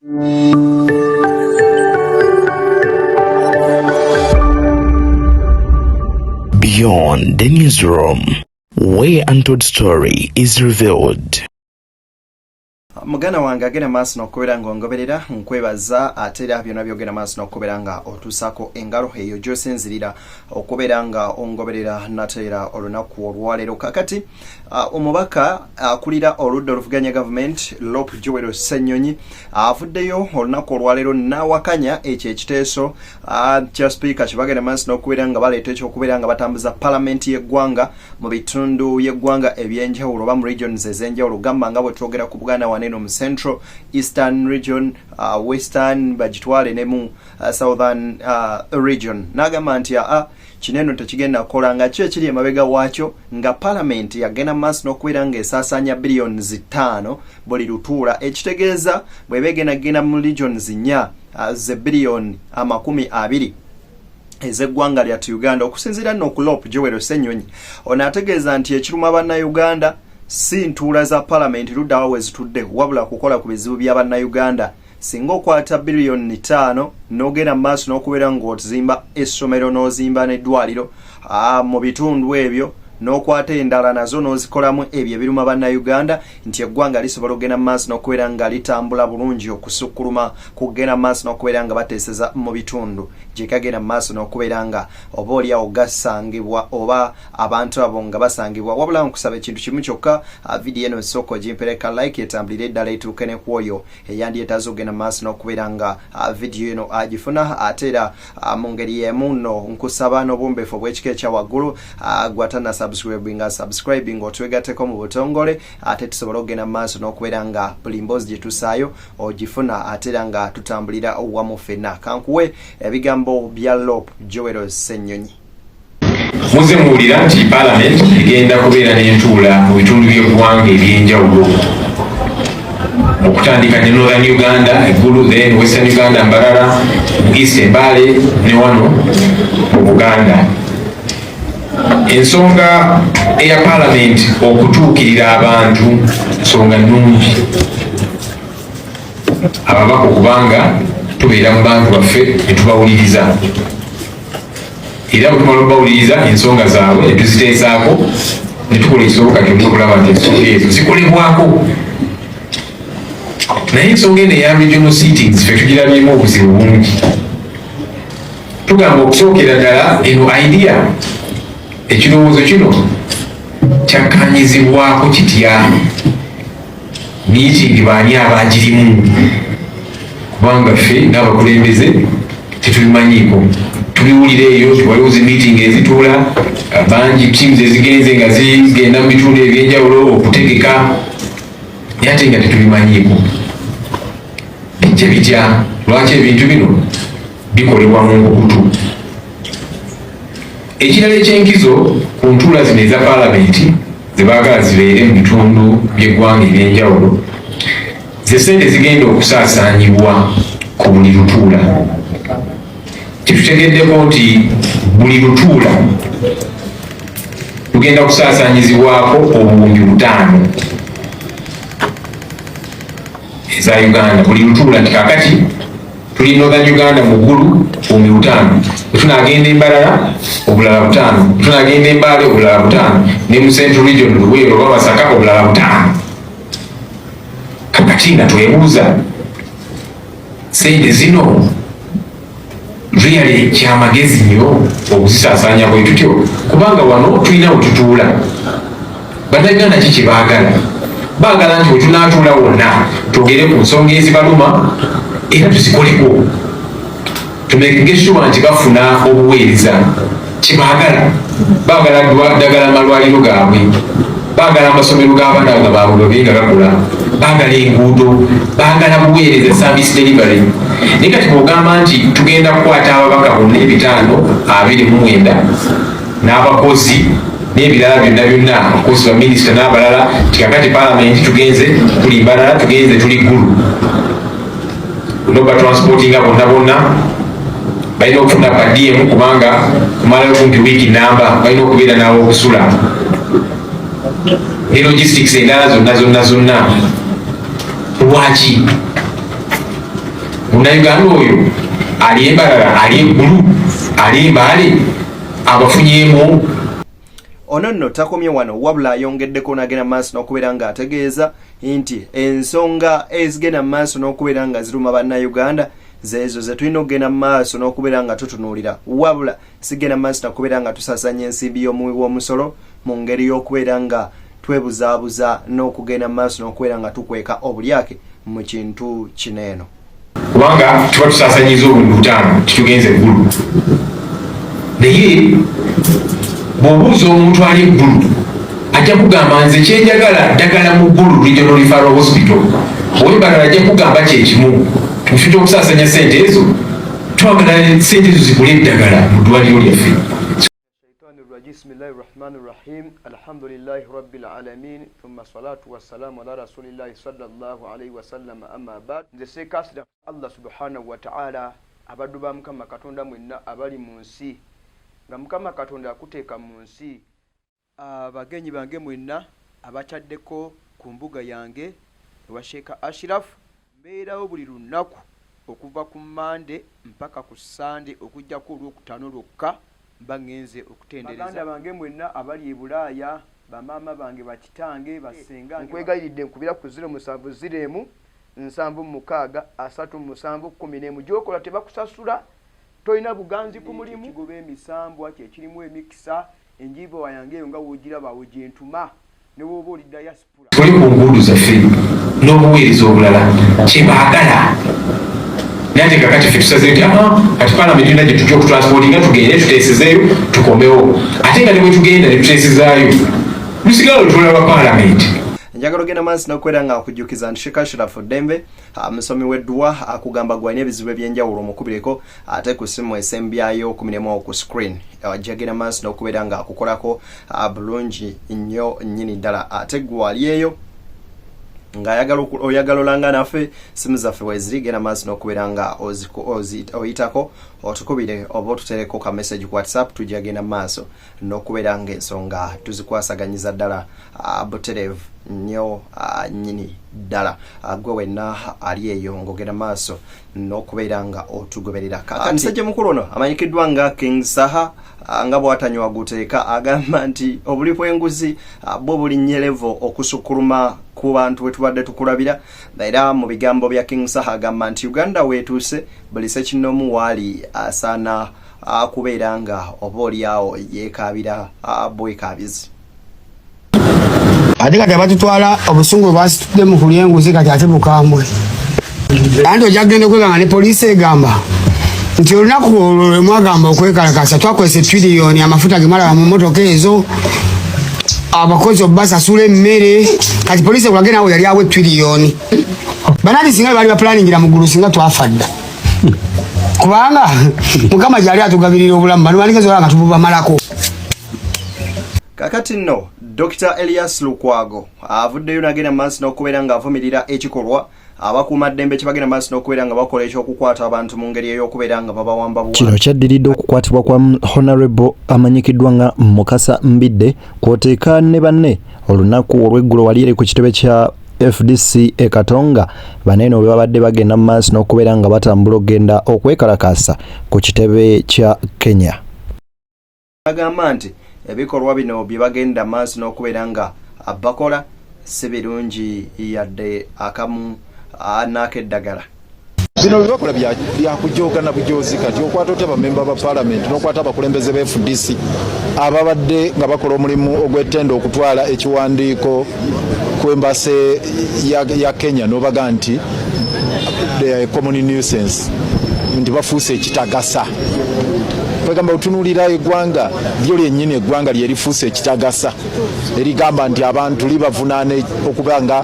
Beyond the newsroom, where untold story is revealed. Muganda wange agenda maaso n'okubeera nga ongoberera, nkwebaza. Ate era byonna byogenda maaso n'okubeera nga otuusaako engalo eyo gy'osinzirira okubeera nga ongoberera nate era olunaku olwaleero. Kakati omubaka akulira oludda oluvuganya gavumenti, Lop Joel Ssenyonyi, avuddeyo olunaku olwaleero n'awakanya ekyo ekiteeso kya sipiika kyebagenda maaso n'okubeera nga baleeta, ekyokubeera nga batambuza palamenti y'eggwanga mu bitundu by'eggwanga ebyenjawulo oba mu regions ez'enjawulo, gamba nga bwe twogera ku Buganda waneno mu Central, Eastern region, Western, bagitwale ne mu Southern region. N'agamba nti aa, kino eno tekigenda kukola, nga ki ekiri emabega waakyo nga palamenti yagenda mu maaso n'okubeera ng'esaasaanya billions 5 buli lutuula, ekitegeeza bw'eba egenda kugenda mu regions 4, ze biliyoni 20 ez'eggwanga lyattu Uganda. Okusinziira nno ku Lop Joel Ssenyonyi, ono ategeeza nti ekiruma Bannayuganda si ntuula za palamenti luddawa we zitudde, wabula kukola ku bizibu bya Bannayuganda. Singa okwata biliyoni 5 n'ogenda mu maaso n'okubeera ng'ozimba essomero n'ozimba n'eddwaliro mu bitundu ebyo, n'okwata endala nazo n'ozikolamu ebyo ebiruma Bannayuganda, nti eggwanga lisobola okugenda mu maaso n'okubeera nga litambula bulungi okusukkuluma kugenda mu maaso n'okubeera nga bateeseza mu bitundu gye gagenda mu maaso n'okubeera nga oba oliawo gasangibwa oba abantu abo nga basangibwa. Wabula nkusaba ekintu kimu kyokka, vidiyo eno nsooka ogimpereka like, etambulire eddala etuuke ne ku oyo eyandyetaaze okugenda mu maaso n'okubeera nga vidiyo eno agifuna. Ate era mu ngeri y'emu nno nkusaba n'obwombeefu obw'ekika ekya waggulu, gwatana subscribinga, subscribing otwegatteko mu butongole, ate tusobole okugenda mu maaso n'okubeera nga buli mboozi gye tusaayo ogifuna, ate era nga tutambulira wamu ffenna. Kankuwe ebigambo bya Lop Joel Ssenyonyi. Muze muwulira nti palamenti egenda kubeera n'entuula mu bitundu by'eggwanga ebyenjawulo, okutandika ne Northern Uganda, Eggulu, then Western Uganda, Mbarara, mu East, Embaale, ne wano mu Buganda. Ensonga eya palamenti okutuukirira abantu nsonga nnungi, ababaka okubanga tubeera mu bantu baffe ne tubawuliriza, era bwe tumala okubawuliriza ensonga zaabwe ne tuziteesaako ne tukola ekisoboka kyonna okulaba nti ensonga ezo zikolebwako. Naye ensonga eno eya regional sittings ffe tugirabyemu obuzibu bungi. Tugamba okusookera ddala eno idea, ekirowoozo kino kyakkanyizibwako kitya? Meeting baani abagirimu? Kubanga ffe ng'abakulembeze tetubimanyiiko, tubiwulira eyo nti waliwo zi meeting ezituula bangi, teams ezigenze nga zigenda mu bitundu ebyenjawulo okutegeka, naye ate nga tetubimanyiiko. Bijja bitya? Lwaki ebintu bino bikolebwa mu nkukutu? Ekirala ekyenkizo ku ntuula zino eza paalamenti ze baagala zibeere mu bitundu by'eggwanga ebyenjawulo, ze sente zigenda okusaasaanyibwa ku buli lutuula. Kyetutegeddeko nti buli lutuula lugenda kusaasaanyizibwako 5000 eza Uganda buli lutuula, nti kakati tuli Northern Uganda mu Ggulu, 50,000, bwetunagenda Embalala obulala 5, bwetunagenda Embaale obulala 5, ne mu Central Region, Luweero oba Masaka, obulala 5. Kakati nga twebuuza, sente zino really kyamagezi nnyo okuzisaasaanya bwe tutyo? Kubanga wano tulina we tutuula, Bannayuganda ki kyebaagala? Baagala nti wetunaatuula wonna twogere ku nsonga ezibaluma era tuzikoleko, tumakinge sure nti bafuna obuweereza. Kyebaagala, baagala ddagala malwaliro gaabwe, baagala amasomero g'abaana nga baabwe babe nga gakola, baagala enguudo, baagala buweereza, service delivery. Naye kati bw'ogamba nti tugenda kukwata ababaka bonna 529 n'abakozi n'ebirala byonna byonna, abakozi, baminisita n'abalala, nti kakati palamenti tugenze tuli Mbarara, tugenze tuli Ggulu, noba transportinga bonna bonna, balina okufuna per diem, kubanga kumalayo kumpi wiiki namba balina okubeera n'awokusula ne logistics endala zonna zonna zonna. Lwaki? Munnayuganda oyo ali embalala, ali eggulu, ali embaale, abafunyeemu. Ono nno takomye wano, wabula ayongeddeko n'agenda maaso n'okubeera ng'ategeeza nti ensonga ezigenda mu maaso n'okubeera nga ziruma bannayuganda zeezo ze tulina okugenda mu maaso n'okubeera nga tutunuulira, wabula sigenda mu maaso nakubeera nga tusasanya ensimbi y'omuwi w'omusolo mu ngeri y'okubeera nga twebuzaabuza n'okugenda mu maaso n'okubeera nga tukweka obulyake mu kintu kino eno. Kubanga tuba tusasanyiza obuntu butaano, titugenze eggulu. Naye bw'obuuza omuntu ali eggulu, ajja kugamba, "Nze kyenjagala ddagala mu Ggulu Regional Referral Hospital." Owembalala ajja kugamba kyekimu. Tufuta okusasanya sente ezo, twagala sente ezo zigule eddagala mu ddwaliro lyaffe. الرجيم. بسم الله الرحمن الرحيم. الحمد لله رب العالمين، ثم الصلاة والسلام على رسول الله صلى الله عليه وسلم. أما بعد، nze seekasira Allah subhanahu wa ta'ala. Abaddu ba Mukama Katonda mwenna abali mu nsi, nga Mukama Katonda akuteeka mu nsi, abagenyi bange mwenna abakyaddeko ku mbuga yange ewa Sheeka Ashraf, mbeerawo buli lunaku okuva ku Mande mpaka ku Sande, okugjako Olwokutaano lwokka mba ŋŋenze okutendereza. Baganda bange mwenna abali e Bulaaya, bamaama bange, bakitange, basenga, nkwegayiridde nkubira ku 070 76 37 11. Gyokola tebakusasula, tolina buganzi ku mulimu. Kigoba emisambwa kyekirimu emikisa. Enjiibwa yange eyo nga woogiraba awo gyentuma ne woba oli diaspora. Tuli ku nguudo zaffe n'obuweereza obulala kyebaagala, naye ate kakati ffe tusaze nti aha, kati palamenti yonna gye tujja okutransportinga, tugende tuteesezeeyo, tukomewo. Ate nga ne bwe tugenda ne tuteesezaayo, lusigala lutuula lwa palamenti. Njagala ogenda maaso n'okubeera nga akujjukiza nti Sheikh Ashraf Ddembe, musomi w'edduwa, akugamba gwalina ebizibu ebyenjawulo, omukubireko ate ku simu esembyayo 11 ku screen, ajja genda maaso n'okubeera nga akukolako bulungi nnyo nnyini ddala. Ate gwali eyo ng'ayagala oyagala olanga naffe, simu zaffe weziri, genda maaso n'okubeera nga oyitako otukubire oba otutereko ka message ku WhatsApp. Tujja genda maaso n'okubeera ng'ensonga tuzikwasaganyiza ddala butereevu nnyo nnyini ddala. Gwe wenna ali eyo ng'ogenda maaso n'okubeera nga otugoberera. Musajja mukulu ono amanyikiddwa nga King Saha, nga bw'atanywa guteeka, agamba nti obuli bw'enguzi bwo bulinnye level okusukkuluma ku bantu bwe tubadde tukulabira. Era mu bigambo bya King Saha agamba nti Uganda weetuuse, buli sekinoomu waali asaana kubeera nga oba oliawo yeekaabira bwekaabizi. Ate kati abatutwala, obusungu bwe basitudde mu kulya enguzi kati ate bukambwe, anti ojja kugenda okweganga ne poliisi egamba nti olunaku olwo lwe mwagamba okwekalakasa twakozesa etririyoni, amafuta ge mulaba mu motoka ezo, abakozi obasasula emmere. Kati poliisi ekulage nawe yali awo etririyoni. Bananti singa baali bapulaningira mu ggulu, singa twafa dda, kubanga Mukama gyali atugabirira obulamu. Bano baligezi nga tububamalako. Kakati nno Dr Elias Lukwago avuddeyo nagenda maaso n'okubeera ng'avumirira ekikolwa abakuumaddembe kye bagenda maaso n'okubeera nga bakola ekyokukwata abantu mu ngeri ey'okubeera nga babawamba. Kino kyaddiridde okukwatibwa kwa Honorable amanyikiddwa nga Mukasa Mbidde kw'oteeka ne banne olunaku olw'eggulo wali eri ku kitebe kya FDC e Katonga. Baneeno bwe babadde bagenda mu maaso n'okubeera nga batambula okugenda okwekalakaasa ku kitebe kya Kenya. Agamba nti ebikolwa bino bye bagenda maaso n'okubeera nga bakola si birungi yadde akamu n'akeddagala. Bino byebakola byakujoga na bujozi. Kati okwata otya bamemba ba palamenti n'okwata abakulembeze ba FDC ababadde nga bakola omulimu ogw'ettendo okutwala ekiwandiiko ku embassy ya Kenya, n'obaga nti they are a common nuisance, nti bafuuse ekitagasa? Kwegamba otunuulira eggwanga lyo lyennyini, eggwanga lyerifuuse ekitagasa, erigamba nti abantu libavunaana okuba nga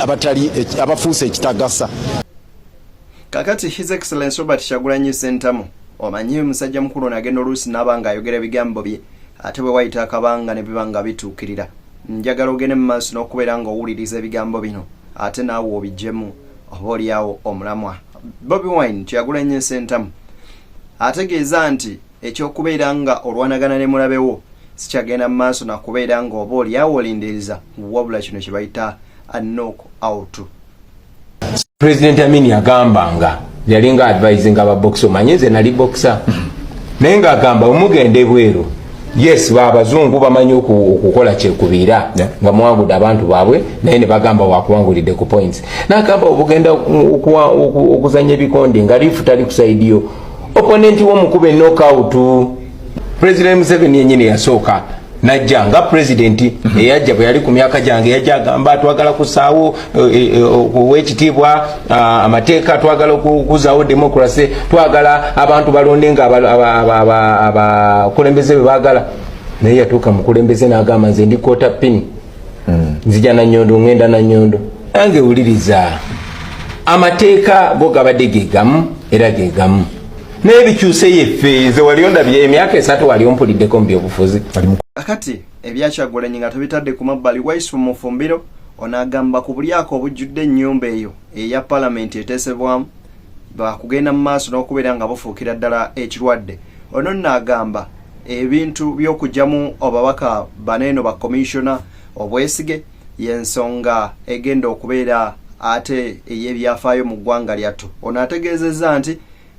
abatali abafuuse ekitagasa. Kakati His Excellence Robert Kyagulanyi Sentamu, omanyi musajja mukulu ono agenda oluusi n'aba ng'ayogera ebigambo bye, ate bwe wayita akabanga ne biba nga bituukirira. Njagala ogende mu maaso n'okubeera ng'owuliriza ebigambo bino, ate naawe obiggyemu oba oliawo omulamwa. Bobi Wine Kyagulanyi Sentamu ategeeza nti ekyokubeera nga olwanagana ne mulabewo sikyagenda mu maaso nakubeera nga oba oliawo olindiriza, wabula kino kye bayita a knock out. Pulezidenti Amin yagambanga Yalinga advising aba boxer, omanye nze nali boxer, naye ng'agamba omugenda ebweru, yes, babazungu bamanyi okukola kyekubiira nga muwangudde abantu baabwe, naye ne bagamba wakuwangulidde ku points. N'agamba obugenda okuzanya ebikonde nga liifu tali ku side yo, opponent wo mukube knockout. President Museveni yenyini yasooka najja nga president eyajja bwe yali ku myaka gyange, yajja agamba twagala kusaawo okuwa ekitiibwa amateeka, twagala okuzaawo democracy, twagala abantu balonde nga abakulembeze bwe baagala. Naye yatuuka mukulembeze n'agamba nze ndi quarter pin, nzija na nyondo, ngenda na nyondo nange. Wuliriza, amateeka go gabadde gegamu era gegamu, naye bikyuse yeffe. Nze wali ondabye emyaka 3, wali ompuliddeko mu byobufuzi? Kakati ebyakyagulanyi nga tubitadde ku mabbali, Waiswa Mufumbiro ono agamba ku bulyako obujjudde ennyumba eyo eya palamenti eteesebwamu bakugenda mu maaso n'okubeera nga bufuukira ddala ekirwadde. Ono nno agamba ebintu by'okugyamu obabaka baneeno ba commissioner obwesige y'ensonga egenda okubeera ate ey'ebyafaayo mu ggwanga lyattu. Ono ategeezezza nti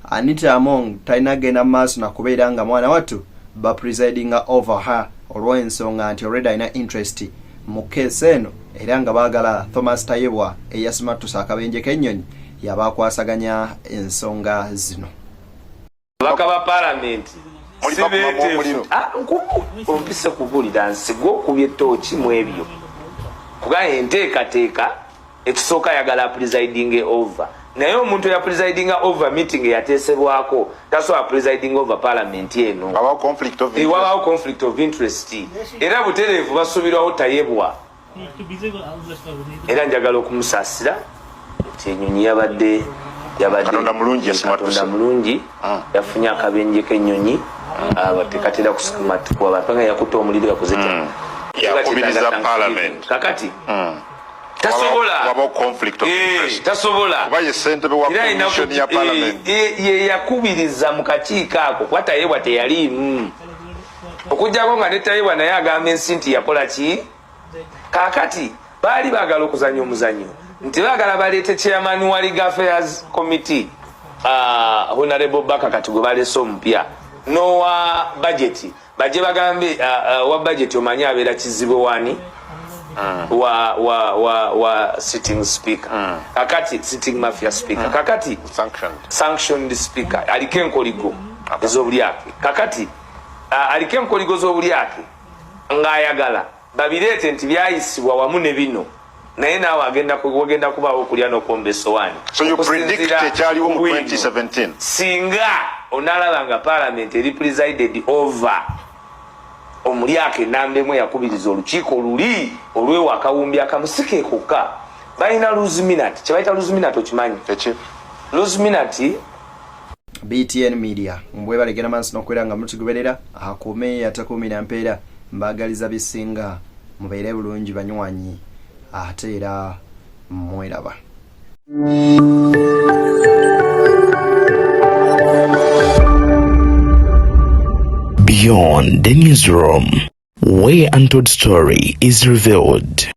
Anita Among talina genda mu maaso nakubeera nga mwana wattu ba presidinga over her, olw'ensonga nti already alina interest mu keesi eno, era nga baagala Thomas Tayebwa eyasimattusa akabenje k'ennyonyi yaba akwasaganya ensonga zino. Ababaka ba palamenti si beeteefu. Ompise kubulira nsiga okubya ettooki mu ebyo, kubanga enteekateeka ekisooka ayagala presiding over, naye omuntu eya presiding over meeting eyateesebwako tasobola presiding over parliament eno. Wabaawo conflict of interest, era butereevu basuubirwawo Tayebwa. Era njagala okumusaasira nti enyonyi yabadde Katonda mulungi. Katonda mulungi, yafunye akabenje k'ennyonyi, tekatera kusikumatukuba abantu nga yakutte omuliro yakoze. Yakubiriza parliament. Kakati tasobola. Tasobola. Kuba ye ssentebe wa commission ya parliament. Ye yakubiriza mu kakiiko ako, kuba Tayebwa teyaliimu, okugjako nga ne Tayebwa naye agamba ensi nti yakola ki. Kakati baali baagala okuzanya omuzanyo nti baagala baleete chairman wa Legal Affairs Committee, Honorable Baka, kati gwe baleese omupya, n'owa budget bajje bagambe wa budget omanyi abeera kizibu wani wa sitting speaker. Kakati sitting mafia speaker, kakati sanctioned, sanctioned speaker aliko enkoligo ez'obulyake. Kakati aliko enkoligo z'obulyake ng'ayagala babireete nti byayisibwa wamu ne bino, naye naawe agenda wagenda kubaawo okulya n'okwomba esowaani. So you predict ekyaliwo mu 2017? Singa onaalaba nga parliament eri presided over omulyako enamba emu eyakubiriza olukiiko luli olwewa akawumbi akamu, si keekokka, balina Luzuminati, kyebayita Luzuminati, okimanyi? Eki? Luzuminati. BTN Media, mbwebalegera maaso n'okubeera nga mutugoberera. Akuume atakuumira mpeera, mbaagaliza bisinga, mubeere bulungi banywanyi, ate era mweraba. Beyond the Newsroom, where untold story is revealed.